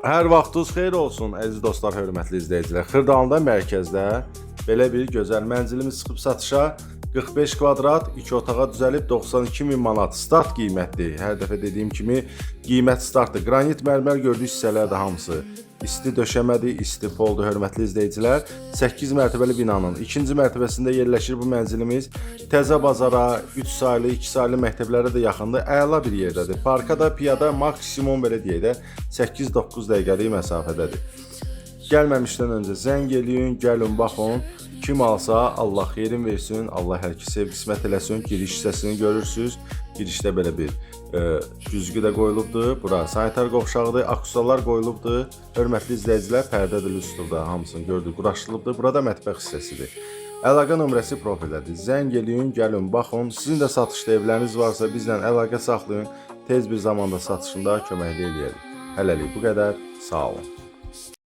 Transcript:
Hər vaxtınız xeyir olsun, əziz dostlar, hörmətli izləyicilər. Xırdalanda mərkəzdə belə bir gözəl mənzilimiz çıxıb satışa. 45 kvadrat, 2 otağa düzəlib 92 min manat start qiymətdir. Hər dəfə dediyim kimi qiymət startdır. Qranit mərmər gördüyünüz hissələr də hamısı isti döşəmədir, isti poldur, hörmətli izləyicilər. 8 mərtəbəli binanın ikinci mərtəbəsində yerləşir bu mənzilimiz. Təzə bazara, 3 saylı, 2 saylı məktəblərə də yaxındır. Əla bir yerdədir. Parka da piyada maksimum belə deyək də 8-9 dəqiqəlik məsafədədir. Gəlməmişdən öncə zəng eləyin, gəlin baxın. Kim alsa Allah xeyrin versin, Allah hər kəsə qismət eləsin. Giriş hissəsini görürsüz. Girişdə belə bir güzgü də qoyulubdur. Bura sanitar qovşağıdır, aksesuarlar qoyulubdur. Hörmətli izləyicilər, pərdə də lüstrda hamısını gördük, quraşdırılıbdır. Burada mətbəx hissəsidir. Əlaqə nömrəsi profildədir. Zəng eləyin, gəlin, baxın. Sizin də satışda evləriniz varsa bizlə əlaqə saxlayın. Tez bir zamanda satışında köməklik eləyərik. Hələlik bu qədər. Sağ olun.